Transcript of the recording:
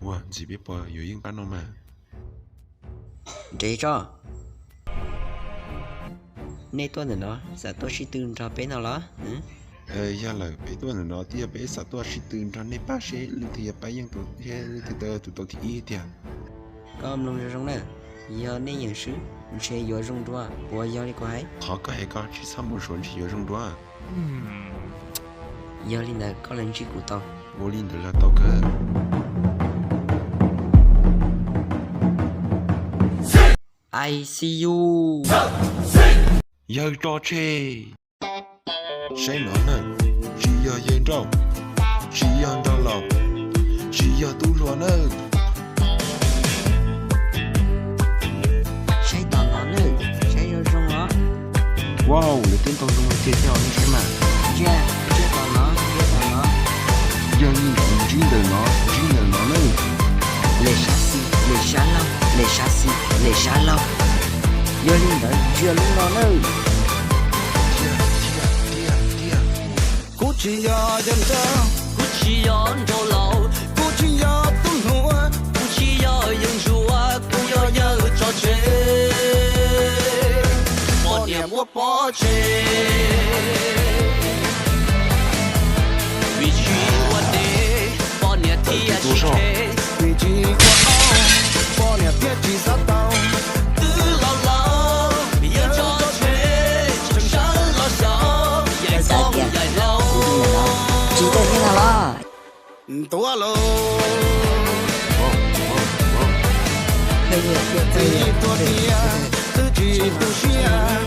Ua ntxiv peb puas yuav yeej pab no mas? Nres tso. Nej tuaj ntawm no xav tuaj sib tw nrog peb no los? Yog lawm, peb tuaj ntawm no twb yog peb xav tuaj sib tw nrog nej pab seb leej twg yuav pab yeej tus, leej twg tau tus tau thib ib tiag. Koj mloog zoo zoo na, yog nej yeem swb ntshe yuav zoo dua, puas yog li kuv hais? Qhov koj hais ko tsis txhob npau suav, ntshe yuav zoo dua. Yog li ntawd koj los ntsib kuv tau. Ua li ntawd los tau kawg. I see you. Yawg tso tseg. Saib no nawb, tsis yog yawg nrauj, tsis yog nrog laus, tsis yog tub hluas nawb. Saib tom no nawb, saib zoo zoo os. Wow, lawv twb ntoo zoo tiag tiag os, nej saib mas. Ntsia, ntsia tom no, ntsia tom no. Yog li ntawd ntsib ntawm no, ntsib ntawm no nawb. Lem sab xis, lem sab laug, lem sab xis, lem sab laug. Yog li ntawd ntsia lub no nawb. Kuv tsis yog yawg nrauj, kuv tsis yog nrauj laus, kuv tsis yog tub hluas, kuv tsis yog yawg ntsuag, kuv yog yawg tso tseg. Poj niam muab pov tseg, vim tsis ua deb, poj niam thiaj tsis tseg, vim tsis ua deb, poj niam thiaj tsis xav tau. Twb laus laus, yawg tso tseg, tseem sawv los xyov, yaim tau yaim laus. Tsis tau thiab no los? Ntuav lauj. Txiv tuag tiag, twb tsis tu siab.